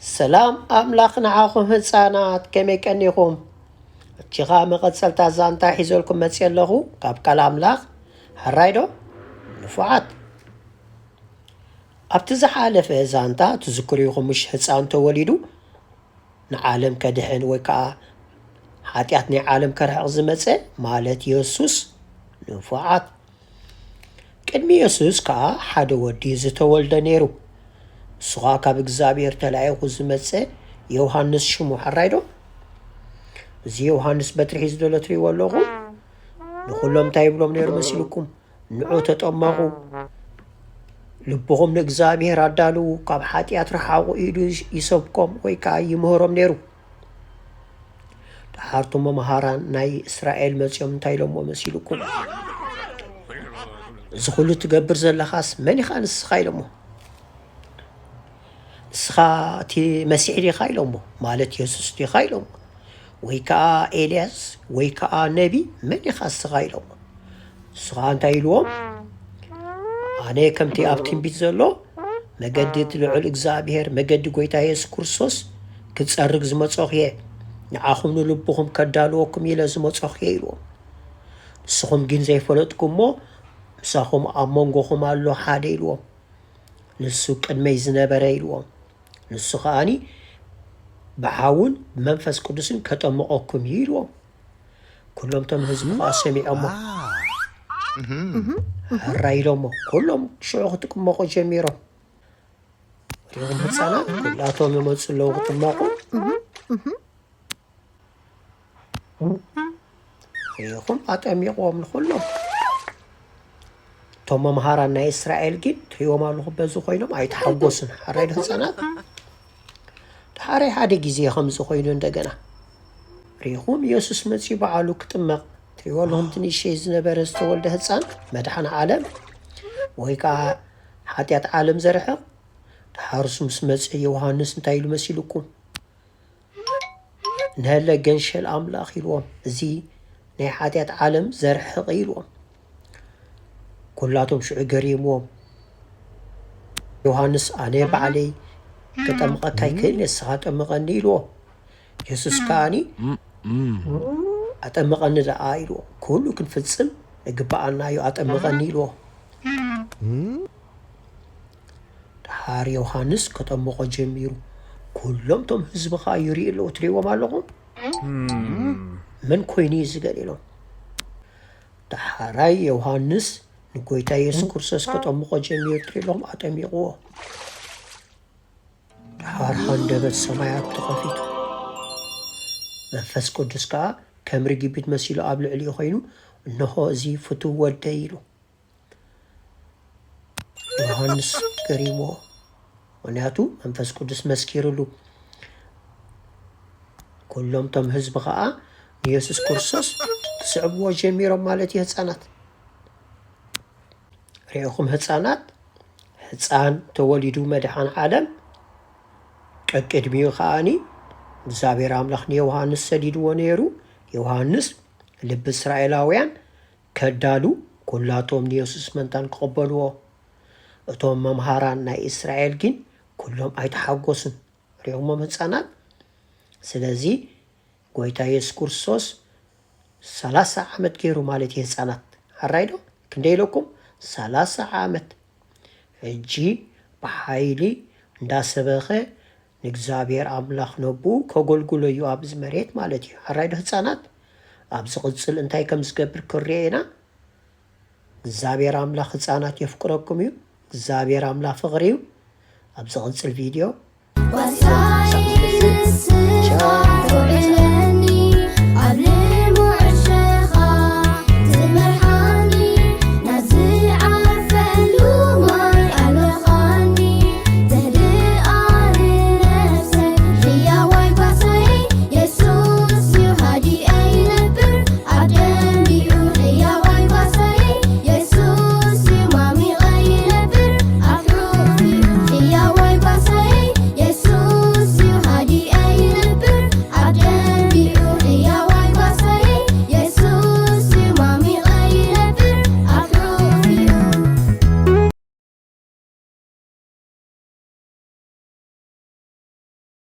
ሰላም ኣምላኽ ንዓኹም ህፃናት፣ ከመይ ቀኒኹም? እቺኻ መቐጸልታ ዛንታ ሒዘልኩም መፅየ ኣለኹ ካብ ቃል ኣምላኽ። ሕራይ ዶ? ንፉዓት። ኣብቲ ዝሓለፈ ዛንታ ትዝክሩ ኢኹም፣ ምሽ ህፃን ተወሊዱ ንዓለም ከድሕን ወይ ከዓ ሓጢኣት ናይ ዓለም ከርሕቕ ዝመፀ ማለት የሱስ። ንፉዓት። ቅድሚ የሱስ ከዓ ሓደ ወዲ ዝተወልደ ነይሩ። እሱ ከዓ ካብ እግዚኣብሔር ተላኢኹ ዝመፀ ዮሃንስ ሽሙ። ሕራይ ዶ? እዚ ዮሃንስ በትሪ ሒዙ ዘሎ ትሪእዎ ኣለኹም። ንኹሎም እንታይ ይብሎም ነይሩ መሲልኩም? ንዑ ተጠመቑ፣ ልብኹም ንእግዚኣብሔር ኣዳልዉ፣ ካብ ሓጢኣት ረሓቑ ኢዱ ይሰብኮም ወይ ከዓ ይምህሮም ነይሩ። ደሓር እቶም መምሃራን ናይ እስራኤል መጺኦም እንታይ ኢሎምዎ መሲልኩም? እዚ ኩሉ ትገብር ዘለኻስ መን ኢኻ ንስኻ? ኢሎሞ። ንስኻ እቲ መሲሕ ዲኻ? ኢሎሞ። ማለት የሱስ ዲኻ? ኢሎሞ። ወይ ከዓ ኤልያስ ወይ ከዓ ነቢ መን ኢኻ ንስኻ? ኢሎሞ። ንስኻ እንታይ ኢልዎም? ኣነ ከምቲ ኣብ ትንቢት ዘሎ መገዲ እቲ ልዑል እግዚኣብሔር፣ መገዲ ጐይታ የሱስ ክርስቶስ ክጸርግ ዝመጸኹ እየ። ንዓኹም ንልብኹም ከዳልወኩም ኢለ ዝመጸኹ እየ ኢልዎም። ንስኹም ግን ዘይፈለጥኩሞ፣ ምሳኹም ኣብ መንጎኹም ኣሎ ሓደ ኢልዎም። ንሱ ቅድመይ ዝነበረ ኢልዎም። ንሱ ከኣኒ ብሓውን ብመንፈስ ቅዱስን ከጠምቐኩም እዩ ኢልዎም። ኩሎም እቶም ህዝቢ ከኣ ሰሚዖሞ። ሕራይ ኢሎሞ። ኩሎም ሽዑ ክጥመቑ ጀሚሮም። ሪኹም ህፃናት ኩላቶም ይመፁ ኣለዉ ክጥመቑ። ሪኹም ኣጠሚቕዎም ንኹሎም። እቶም መምሃራን ናይ እስራኤል ግን ትሪእዎም ኣለኹ በዚ ኮይኖም ኣይተሓጎሱን። ሕራይ ዶ ህፃናት? ድሓረይ ሓደ ግዜ ከምዚ ኮይኑ እንደገና ሪኹም የሱስ መጺኡ ባዕሉ ክጥመቕ ትሪእዎ ኣለኹም። እቲ ንእሽተይ ዝነበረ ዝተወልደ ህፃን መድሓን ዓለም ወይ ከዓ ሓጢኣት ዓለም ዘርሕቕ ድሓርሱ ምስ መጸ ዮሃንስ እንታይ ኢሉ መሲልኩም? ነለ ገንሸል ኣምላኽ ኢልዎም፣ እዚ ናይ ሓጢኣት ዓለም ዘርሕቕ ኢልዎም። ኩላቶም ሽዑ ገሪምዎም። ዮሃንስ ኣነ ባዕለይ ክጠምቐካ ይክእል፣ ንስኻ ጠምቐኒ ኢልዎ። የሱስ ከኣኒ ኣጠምቐኒ ደኣ ኢልዎ። ኩሉ ክንፍጽም እግብኣና እዩ፣ ኣጠምቐኒ ኢልዎ። ደሓር ዮሃንስ ከጠምቖ ጀሚሩ። ኩሎም ቶም ህዝቢ ኸኣ ይርእዩ ኣለዉ። ትርእይዎም ኣለኹም? መን ኮይኑ እዩ እዚ ገሊሎም? ደሓራይ ዮሃንስ ንጎይታ የሱስ ክርስቶስ ከጠምቖ ጀሚሩ ትርኢ ኣለኹም፣ ኣጠሚቕዎ። ደሓር ሃንደበት ሰማያት ተኸፊቱ። መንፈስ ቅዱስ ከኣ ከም ርግቢት መሲሉ ኣብ ልዕሊኡ ኾይኑ፣ እንሆ እዚ ፍቱው ወደይ ኢሉ። ዮሃንስ ገሪምዎ፣ ምኽንያቱ መንፈስ ቅዱስ መስኪሩሉ። ኩሎም ቶም ህዝቢ ኸኣ ንየሱስ ክርስቶስ ክስዕብዎ ጀሚሮም ማለት እዩ። ህፃናት ርኢኹም፣ ህፃናት፣ ህፃን ተወሊዱ መድሓን ዓለም። ቀቅድሚኡ ኸኣኒ እግዚኣብሔር ኣምላኽ ንዮሃንስ ሰዲድዎ ነይሩ። ዮሃንስ ልቢ እስራኤላውያን ከዳሉ፣ ኩላቶም ንየሱስ መንታን ክቕበልዎ። እቶም መምሃራን ናይ እስራኤል ግን ኩሎም ኣይተሓጎሱን። ሪኦሞም ህፃናት። ስለዚ ጎይታ የሱስ ክርስቶስ ሰላሳ ዓመት ገይሩ ማለት እዩ ህፃናት። ሕራይ ዶ? ክንደይ ኢለኩም? ሰላሳ ዓመት። ሕጂ ብሓይሊ እንዳሰበኸ ንእግዚኣብሔር ኣምላኽ ነብኡ ከገልግሎ እዩ ኣብዚ መሬት ማለት እዩ። ሕራይ ዶ ህፃናት? ኣብ ዝቕፅል እንታይ ከም ዝገብር ክንሪኦ ኢና። እግዚኣብሔር ኣምላኽ ህፃናት የፍቅረኩም እዩ። እግዚኣብሔር ኣምላኽ ፍቕሪ እዩ። ኣብ ዝቕፅል ቪድዮ